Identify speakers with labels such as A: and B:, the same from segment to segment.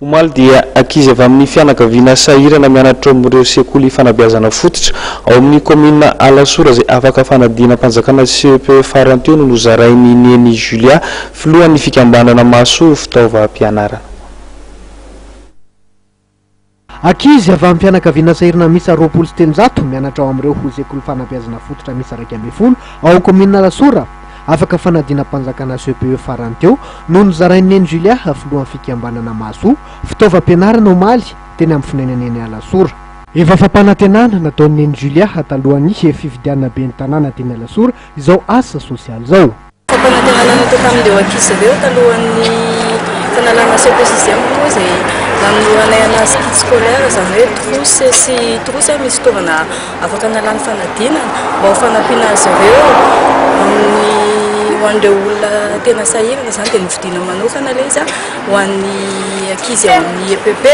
A: Omaly dia ankizy avy amin'ny fianakaviana sahirana mianatra ao amin'ireo sekoly fanabeazana fototra ao amin'ny kaominina Alasora izay afaka fanadinam-panjakana CEPE farany teo no nozarain'i Neny Julia, filohan'ny fikambanana Mahasoa fitaovam-pianarana.
B: Ankizy avy amin'ny fianakaviana sahirana miisa 320 mianatra ao amin'ireo sekoly fanabeazana fototra miisa 11 ao amin'ny kaominina Alasora afaka fanadinam-panjakana CEPE farany teo no nozarain'i Neny Julia, filohan'ny fikambanana Mahasoa fitaovam-pianarana omaly teny amin'ny fonenany eny Alasora. Efa fampanantenana nataon'i Neny Julia talohan'ny fifidianana ben'ny tanàna teny Alasora izao asa sosialy izao.
C: Fampanantenana natao tamin'ireo ankizy ireo talohan'ny fanalana CEPE sixième moa izay nanoloranay anazy kit scolaire, izany hoe trousse sy trousse misy fitaovana afaka analana fanadinana mba ho fanampiana azy ireo amin'ny ho an'ireo olona tena sahirana izany dia novidiana manokana ilay izy ho an'ny ankizy ao amin'ny EPP.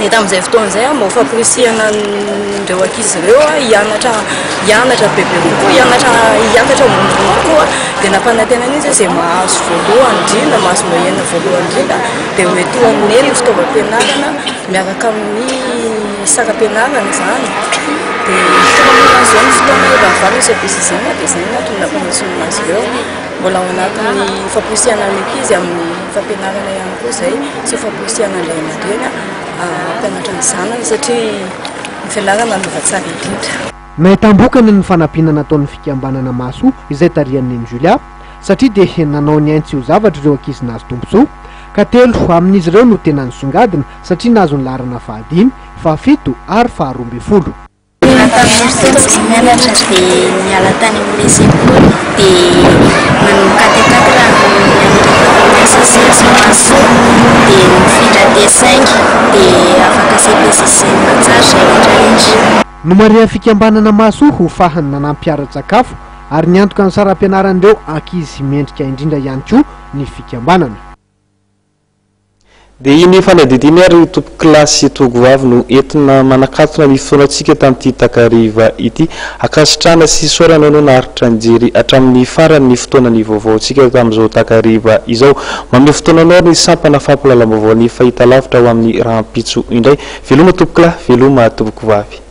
C: Dia tamin'izay fotoana izay mba ho famporisihana an'ireo ankizy ireo hianatra hianatra bebe kokoa, hianatra hiakatra ambonimbony kokoa dia nampanantenana izy hoe izay mahazo voalohany indrindra, mahazo moyenne voalohany indrindra dia ho etoan'i Neny ny fitaovam-pianarana miaraka amin'ny saram-pianarana izany. Dia tonga moa izany izao ny fotoana efa nivaly ny CEPE sixième dia izay no antony nampanantsoina azy ireo. Mbola ao anatin'ny famporisihana ny ankizy amin'ny fampianarana ihany koa izay sy famporisihana ny ray aman-dreny hampianatra ny zanany satria ny fianarana no lova tsara indrindra.
B: Nahitam-bokany ny fanampiana nataon'ny fikambanana Mahasoa izay tarihan'i Neny Julia satria dia nanao ny ainy tsy ho zavatra ireo ankizy nahazo tombontsoa ka telo amin'izy ireo no tena nisongadina satria nahazo ny laharana fahadimy, fahafito ary faharoa ambin'ny folo.
D: Tamin'ny fotoana izay nianatra dia niala tany amin'ilay sekoly dia nanomboka T4 nianatra tao amin'ny association Mahasoa dia nifindra T5 dia afaka CP sixième tsara izay rehetra rehetra.
B: Nomarihan'ny fikambanana Mahasoa ho fahany nanampy ara-tsakafo ary niantoka ny saram-pianaran'ireo ankizy mendrika indrindra ihany koa ny fikambanana.
A: Dia iny fanadihadiana iny ary tompokolahy sy tokovavy no entina manakatona ny fotoanantsika tamin'ity takariva ity. Ankasitrahana sy isaorana ianao naharitra nijery hatramin'ny farany ny fotoana ny vaovaontsika tamin'izao takariva izao. Manome fotoana anao ary ny sampana fampahalalam-baovaon'ny fahitalavitra ho amin'ny rahampitso indray. Veloma tompokolahy, veloma tompokovavy.